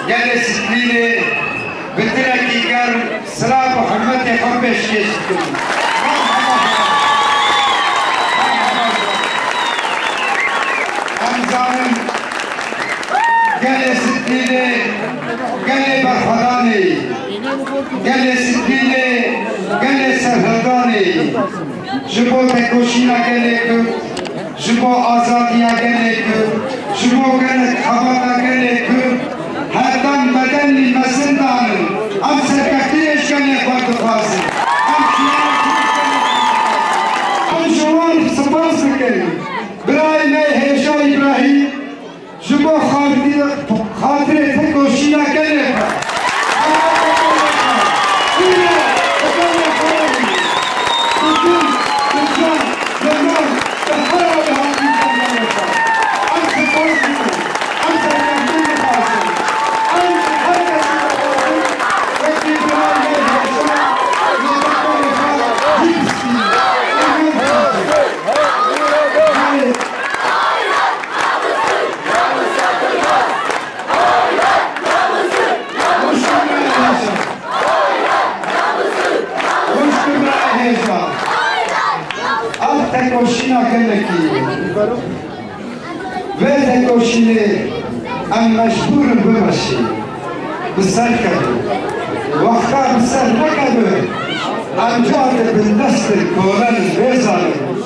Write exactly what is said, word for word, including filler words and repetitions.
Gelê Sitlînê bi dilekî germ silav û hurmetê xwe pêşkêş dikim. Em zanin gelê Sitlînê gelê berxwedanê ye. Gelê Sitlînê gelê serhildanê ye. Ji bo tekoşîna gelê Kurd, ji bo azadiya gelê Kurd, ji bo gelek xebata gelê Kurd, herdem bedenî mezin danin. Em serkeftiyê ji gelê xwe dixwazin. Em çiyayê Kurd ji gelê xwe dixwazin. Em ji wan spas dikin. Birayê me Hêja Îbrahîm, ji bo xatirê, xatirê tekoşîna gelê xwe. Ev tekoşîna gelekî ye. Vê tekoşînê em mecbûr in bimeşîn. Bi ser kevin. Wexta bi ser nekevin, em carê bindest in, kolen, bêzar in.